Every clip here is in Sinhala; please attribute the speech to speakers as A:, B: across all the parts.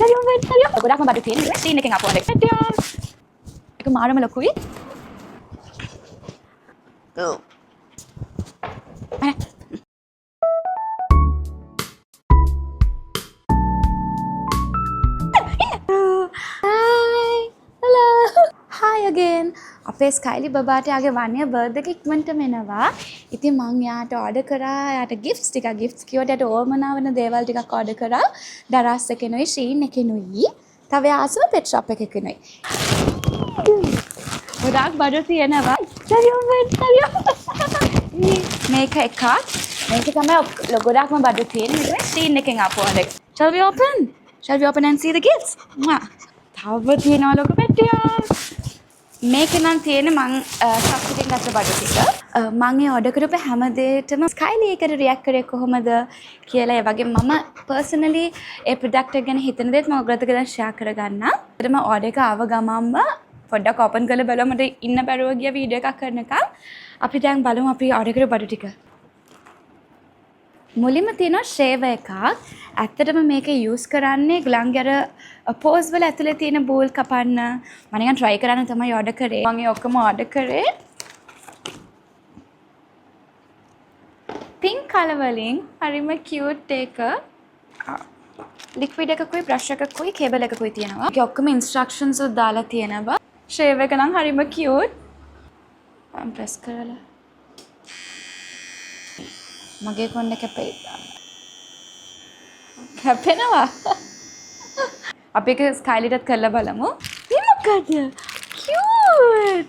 A: ගොඩක්ම බඩු තියෙන ෂීන් එකෙන් ආපු එක. ඒක මාරම ලොකුයි. ඔව්. Hi. Hello. Hi again. අපේ ස්කයිලි බබාට යාගේ වන් ඉයර් බර්ත්ඩේ එක ඉක්මනටම එනවා. ඉතින් මං යාට ඕඩර් කරා යාට ගිෆ්ට්ස් ටිකක්. ගිෆ්ට්ස් කිව්වට යාට ඕමනා වෙන දේවල් ටිකක් ඕඩර් කරා. දරාස් එකෙනුයි, ෂීන් එකෙනුයි, තව එයා ආසම පෙට් ෂොප් එකකිනුයි. ගොඩාක් බඩු තියෙනවා. මේක එකක්. මේක තමයි ගොඩාක්ම බඩු තියෙන්නේ. මේක ෂීන් එකෙන් ආපු එක. Shall we open? Shall we open and see the gifts? Mwah. තව තියෙනවා ලොකු පෙට්ටියක්. මේක නම් තියෙන්නේ මං ෂොප් එකෙන් ගත්ත බඩු ටික. මං ඒ ඕඩර් කරපු හැම දෙයකටම ස්කයිලි එකට රියැක්ට් කරේ කොහොමද කියලා, ඒ වගේම මම පර්සනලි ඒ ප්‍රොඩක්ට් එක ගැන හිතන දේත් මම ඔයගොල්ලොත් එක්ක දැන් ෂෙයා කරගන්නම්. ඇත්තටම ඕඩර් එක ආව ගමන්ම පොඩ්ඩක් ඕපන් කරලා බලුවා. මට ඉන්න බැරුව ගියා වීඩියෝ එකක් කරනකම්. අපි දැන් බලමු අපි ඕඩර් කරපු බඩු ටික. මුලින්ම තියෙනවා ෂේවර් එකක්. ඇත්තටම මේක යූස් කරන්නේ ගලන්ගේ අර පෝස් වල ඇතුලේ තියෙන බූල් කපන්න. මම නිකන් try කරන්න තමයි ඕඩර් කරේ. මම ඒ ඔක්කොම ඕඩර් කරේ. පින්ක් කලර් වලින් හරිම කියුට් එක. ලික්විඩ් එකකුයි, බ්‍රෂ් එකකුයි, කේබල් එකකුයි තියෙනවා. ඒකේ ඔක්කොම ඉන්ස්ට්‍රක්ෂන්ස් උත් දාලා තියෙනවා. ෂේවර් එක නම් හරිම කියුට්. මම ප්‍රෙස් කරලා මගේ කොණ්ඩේ කැපෙයි දාන්න. කැපෙනවා. අපි ඒක ස්කයිලිටත් කරලා බලමු. මේ මොකද? කියුට්.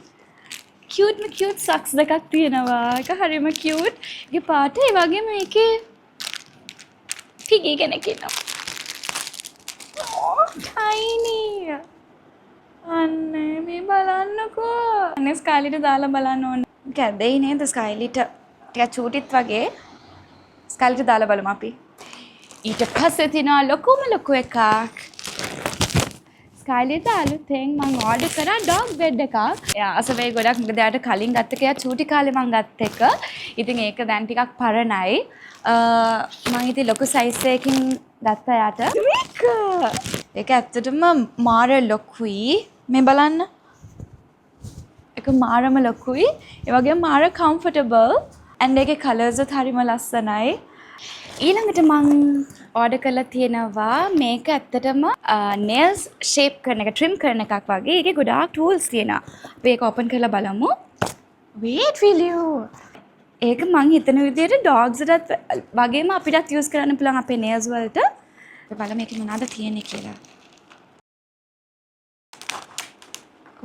A: කියුට්ම කියුට් සොක්ස් දෙකක් තියෙනවා. ඒක හරිම කියුට්. ඒකේ පාට, ඒ වගේම මේකේ පිගි කෙනෙක් ඉන්නවා. Oh, tiny. අනේ මේ බලන්නකෝ. අනේ ස්කයිලිට දාලා බලන්න ඕන. මේක ඇදෙයි නේද ස්කයිලිට? ටිකක් චූටිත් වගේ. ස්කයිලිට දාලා බලමු අපි. ඊට පස්සේ තියෙනවා ලොකුම ලොකු එකක්. ස්කයිලිට අලුතෙන් මං ඕඩර් කරා ඩොග් බෙඩ් එකක්. එයා ආස වෙයි ගොඩක්, මොකද එයාට කලින් ගත්ත එක එයා චූටි කාලේ මං ගත්ත එක. ඉතින් ඒක දැන් ටිකක් පරණයි. මං ඉතින් ලොකු සයිස් එකකින් ගත්තා එයාට. මේක. ඒක ඇත්තටම මාර ලොකුයි. මේ බලන්න. ඒක මාරම ලොකුයි. ඒ වගේම මාර කම්ෆර්ටබල්. ඇන්ඩ් ඒකේ කලර්ස් උත් හරිම ලස්සනයි. ඊළඟට මං ඕඩර් කරලා තියෙනවා මේක ඇත්තටම නේල්ස් ෂේප් කරන එක, ට්‍රිම් කරන එකක් වගේ. ඒකේ ගොඩාක් ටූල්ස් තියෙනවා. අපි ඒක ඕපන් කරලා බලමු. Wait, will you? ඒක මං හිතන විදිහට ඩොග්ස් වලටත් වගේම අපිටත් යූස් කරන්න පුළුවන් අපේ නේල්ස් වලට. අපි බලමු මේකේ මොනවද තියෙන්නේ කියලා.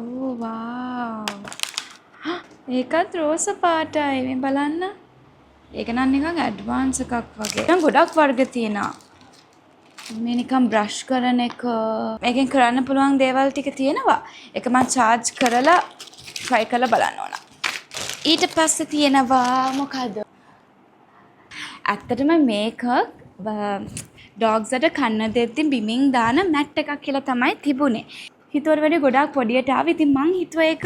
A: ඕ වාව්. ඒකත් රෝස පාටයි. මේ බලන්න. ඒක නම් නිකන් ඇඩ්වාන්ස් එකක් වගේ. නිකන් ගොඩක් වර්ග තියෙනවා. මේ නිකන් බ්‍රෂ් කරන එක. මේකෙන් කරන්න පුළුවන් දේවල් ටික තියෙනවා. ඒක මං චාර්ජ් කරලා try කරලා බලන්න ඕන. ඊට පස්සේ තියෙනවා මොකද්ද? ඇත්තටම මේක ඩොග්ස්ට කන්න දෙද්දි බිමින් දාන මැට් එකක් කියලා තමයි තිබුණේ. හිතුවට වැඩිය ගොඩාක් පොඩියට ආවා. ඉතින් මං හිතුවා ඒක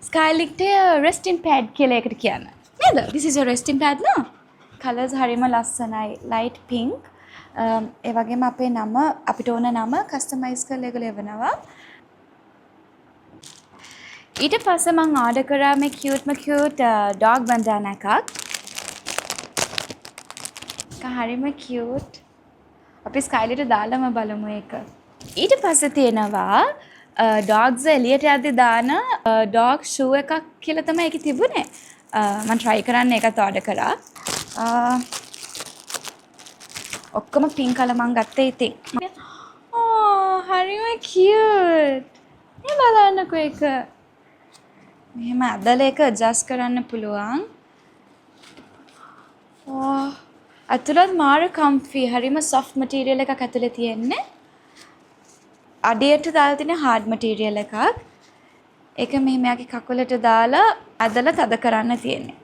A: ස්කයිලික්ට රෙස්ටින් පැඩ් කියලා එකට කියන්න. නේද? This is a resting pad, no? Colours හරිම ලස්සනයි. Light pink. ඒ වගේම අපේ නම, අපිට ඕන නම කස්ටමයිස් කරලා ඒගොල්ලෝ එවනවා. ඊට පස්සේ මං ඕඩර් කරා මේ කියුට්ම කියුට් ඩොග් බන්ඩානා එකක්. ඒක හරිම කියුට්. අපි ස්කයිලිට දාලම බලමු ඒක. ඊට පස්සේ තියෙනවා ඩොග්ස් එළියට යද්දි දාන ඩොග් ෂූ එකක් කියලා තමයි ඒකේ තිබුණේ. මං try කරන්න ඒකත් ඕඩර් කරා. ඔක්කොම පින්ක් කලර් මං ගත්තේ ඉතින්. ඕ හරිම කියුට්. මේ බලන්නකෝ ඒක. මෙහෙම ඇදලා ඒක ඇඩ්ජස්ට් කරන්න පුළුවන්. ඕ ඇතුළත් මාර කම්ෆි. හරිම සොෆ්ට් මටීරියල් එකක් ඇතුලේ තියෙන්නේ. අඩියට දාලා තියෙන හાર્ඩ් මටීරියල් එකක්. ඒක මෙහෙම යාගේ කකුලට දාලා ඇදලා තද කරන්න තියෙන්නේ.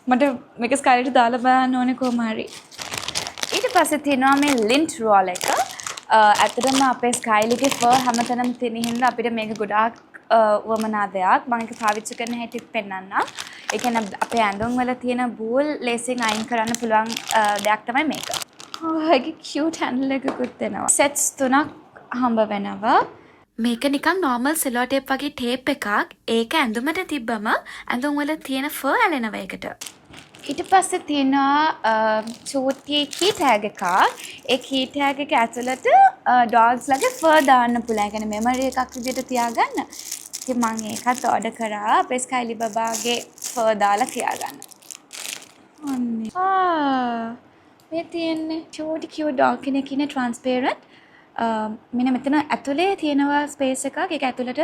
A: මට මේක ස්කයිලට දාලා බලන්න ඕනේ කොහොම හරි. ඊට පස්සේ තියෙනවා මේ ලින්ට් රෝල් එක. ඇත්තටම අපේ ස්කයිලිගේ ෆර් හැමතැනම තියෙන හින්දා අපිට මේක ගොඩාක් උවමනා දෙයක්. මම ඒක පාවිච්චි කරන හැටිත් පෙන්නන්නම්. ඒ කියන්නේ අපේ ඇඳුම් වල තියෙන බූල් ලේසියෙන් අයින් කරන්න පුළුවන් දෙයක් තමයි මේක. ඔව්, ඒකේ කියුට් හැන්ඩල් එකකුත් එනවා. සෙට්ස් තුනක් හම්බ වෙනවා. මේක නිකන් නෝමල් සෙලෝ ටේප් වගේ ටේප් එකක්. ඒක ඇඳුමට තිබ්බම ඇඳුම් වල තියෙන ෆර් ඇලෙනවා ඒකට. ඊට පස්සේ තියෙනවා චූටි කී ටැග් එකක්. ඒ කී ටැග් එක ඇතුළට ඩොග්ස් ලගේ ෆර් දාන්න පුළුවන්. ඒ කියන්නේ මෙමරි එකක් විදිහට තියාගන්න. ඉතින් මං ඒකත් ඕඩර් කරා අපේ ස්කයිලි බබාගේ ෆර් දාලා තියාගන්න. අනේ. ආ, මේ තියෙන්නේ චූටි කියුට් ඩොග් කෙනෙක් ඉන්නේ ට්‍රාන්ස්පේරන්ට්. මෙන්න මෙතන ඇතුලේ තියෙනවා ස්පේස් එකක්. ඒක ඇතුළට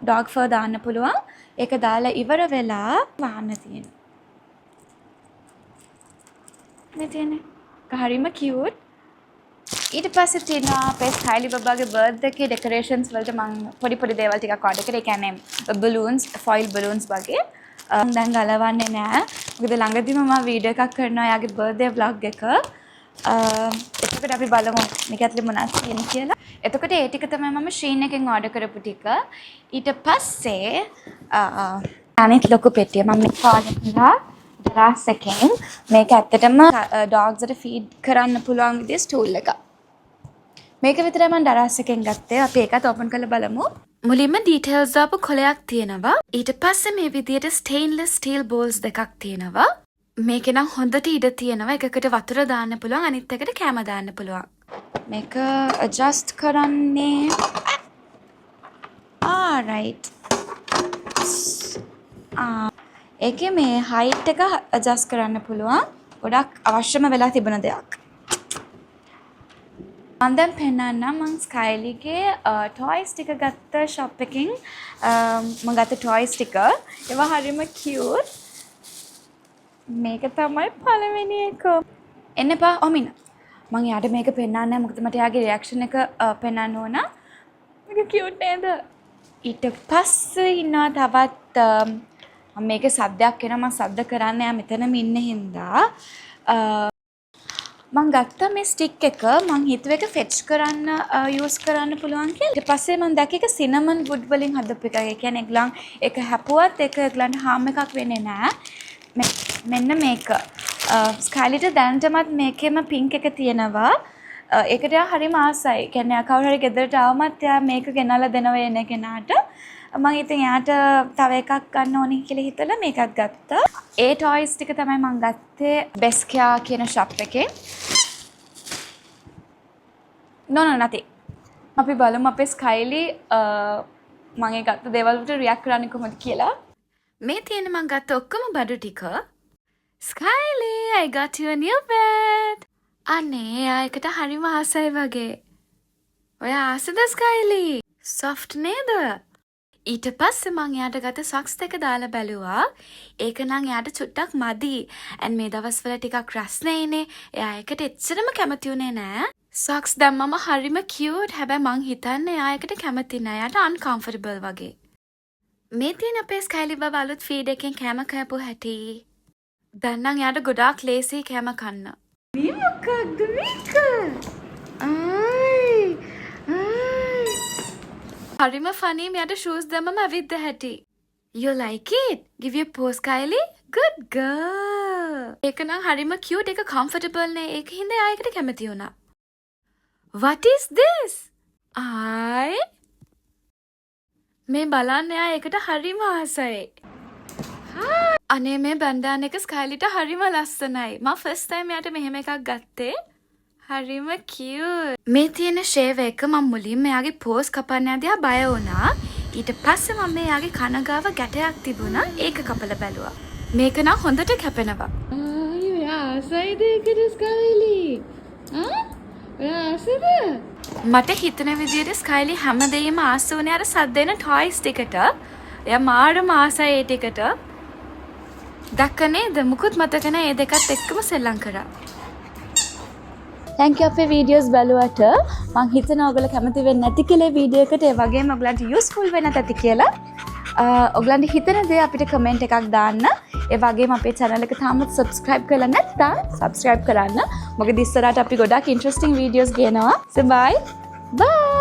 A: ඩොග් ෆර් දාන්න පුළුවන්. ඒක දාලා ඉවර වෙලා වහන්න තියෙනවා. මේ තියෙන්නේ. ඒක හරිම කියුට්. ඊට පස්සේ තියෙනවා අපේ ස්කයිලි බබාගේ බර්ත්ඩේ එකේ ඩෙකොරේෂන්ස් වලට මං පොඩි පොඩි දේවල් ටිකක් ඕඩර් කරේ. ඒ කියන්නේ බලූන්ස්, ෆොයිල් බලූන්ස් වගේ. මං දැන් ගලවන්නේ නෑ. මොකද ළඟදිම මම වීඩියෝ එකක් කරනවා එයාගේ බර්ත්ඩේ ව්ලොග් එක. එතකොට අපි බලමු මේක ඇතුලේ මොනවද තියෙන්නේ කියලා. එතකොට ඒ ටික තමයි මම ෂීන් එකෙන් ඕඩර් කරපු ටික. ඊට පස්සේ අනිත් ලොකු පෙට්ටිය මම මේක ඕඩර් කරා දරාස් එකෙන්. මේක ඇත්තටම ඩොග්ස් වලට ෆීඩ් කරන්න පුළුවන් විදිහේ ස්ටූල් එකක්. මේක විතරයි මම දරාස් එකෙන් ගත්තේ. අපි ඒකත් ඕපන් කරලා බලමු. මුලින්ම ඩීටේල්ස් දාපු කොලයක් තියෙනවා. ඊට පස්සේ මේ විදියට ස්ටේන්ලස් ස්ටීල් බෝල්ස් දෙකක් තියෙනවා. මේකේ නම් හොඳට ඉඩ තියෙනවා. එකකට වතුර දාන්න පුළුවන්, අනිත් එකට කෑම දාන්න පුළුවන්. මේක ඇඩ්ජස්ට් කරන්නේ, ආ, රයිට්. ආ, ඒකේ මේ හයිට් එක ඇඩ්ජස්ට් කරන්න පුළුවන්. ගොඩක් අවශ්‍යම වෙලා තිබුණ දෙයක්. මං දැන් පෙන්නන්නම් මං ස්කයිලිගේ ටොයිස් ටික ගත්ත ෂොප් එකකින් මං ගත්ත ටොයිස් ටික. ඒවා හරිම කියුට්. මේක තමයි පළවෙනි එක. එන්න එපා, ඔහොම ඉන්න. මං එයාට මේක පෙන්නන්නේ නැහැ, මොකද මට එයාගේ රියැක්ෂන් එක පෙන්නන්න ඕන. මේක කියුට් නේද? ඊට පස්සේ ඉන්නවා තවත් මම මේකේ සද්දයක් එනවා. මං සද්ද කරන්නේ එයා මෙතනම ඉන්න හින්දා. මං ගත්තා මේ ස්ටික් එක. මං හිතුවේ ඒක ෆෙච් කරන්න යූස් කරන්න පුළුවන් කියලා. ඊට පස්සේ මං දැක්ක එක සිනමන් වුඩ් වලින් හදපු එකක්. ඒ කියන්නේ ඒගොල්ලන් ඒක හැපුවත් ඒක ඒගොල්ලන්ට හාම් එකක් වෙන්නේ නෑ. මෙන්න මේක. ස්කයිලිට දැනටමත් මේකෙම පින්ක් එක තියෙනවා. ඒකට එයා හරිම ආසයි. ඒ කියන්නේ එයා කවුරු හරි ගෙදරට ආවමත් එයා මේක ගෙනල්ලා දෙනවා එන කෙනාට. මං ඉතින් එයාට තව එකක් ගන්න ඕනේ කියලා හිතලා මේකත් ගත්තා. ඒ ටොයිස් ටික තමයි මං ගත්තේ බෙස්කියා කියන ෂොප් එකෙන්. No, no, nothing. අපි බලමු අපේ ස්කයිලි මං ඒ ගත්ත දේවල් වලට රියැක්ට් කරන්නේ කොහොමද කියලා. මේ තියෙන මං ගත්ත ඔක්කොම බඩු ටික. ස්කයිලි, I got you a new bed. අනේ, එයා එකට හරිම ආසයි වගේ. ඔයා ආසද ස්කයිලි? සොෆ්ට් නේද? ඊට පස්සේ මං එයාට ගත්ත සොක්ස් දෙක දාලා බැලුවා. ඒක නම් එයාට චුට්ටක් මදි. ඇන්ඩ් මේ දවස්වල ටිකක් රස්නේනේ. එයා ඒකට එච්චරම කැමති වුණේ නෑ. සොක්ස් දැම්මම හරිම කියුට්. හැබැයි මං හිතන්නේ එයා ඒකට කැමති නෑ. එයාට අන්කම්ෆර්ටබල් වගේ. මේ තියෙන අපේ ස්කයිලි බබා අලුත් ෆීඩ් එකෙන් කෑම කෑපු හැටි. දැන් නම් එයාට ගොඩාක් ලේසියි කෑම කන්න. මේ මොකක්ද මේක? ආයි ආයි, හරිම ෆනි මෙයාට ෂූස් දැම්මම ඇවිද්ද හැටි. You like it? Give you a pose, Kylie? Good girl. ඒක නම් හරිම කියුට්, ඒක කම්ෆර්ටබල් නේ. ඒක හින්දා එයා ඒකට කැමති වුණා. What is this? ආයි, මේ බලන්න, එයා ඒකට හරිම ආසයි. අනේ, මේ බැන්ඩාන එක ස්කයිලිට හරිම ලස්සනයි. මං ෆස්ට් ටයිම් එයාට මෙහෙම එකක් ගත්තේ. හරිම කියුට්. මේ තියෙන ෂේව් එක මං මුලින්ම එයාගේ පෝස් කපන්න යද්දී බය වුණා. ඊට පස්සේ මම එයාගේ කන ගාව ගැටයක් තිබුණා. ඒක කපලා බැලුවා. මේක නම් හොඳට කැපෙනවා.
B: ආයි, ඔයා ආසයිද ඒකට ස්කයිලි? ආ? ඔයා ආසද?
A: මට හිතන විදියට ස්කයිලි හැමදේම ආස වුණේ අර සද්ද එන ටොයිස් ටිකට. එයා මාරම ආසයි ඒ ටිකට. දැක්ක නේද? මුකුත් මතක නෑ, ඒ දෙකත් එක්කම සෙල්ලම් කරා. Thank you අපේ වීඩියෝස් බැලුවට. මං හිතනවා ඔයගොල්ලෝ කැමති වෙන්නේ නැති කියලා වීඩියෝ එකට, ඒ වගේම ඔයගලන්ට යූස්ෆුල් වෙන්නත් ඇති කියලා. ඔයගලන්ට හිතෙන දේ අපිට කමෙන්ට් එකක් දාන්න. ඒ වගේම අපේ channel එක තාමත් subscribe කරලා නැත්නම් subscribe කරන්න. මොකද ඉස්සරහට අපි ගොඩක් ඉන්ටරෙස්ටිං වීඩියෝස් ගේනවා. So bye. Bye.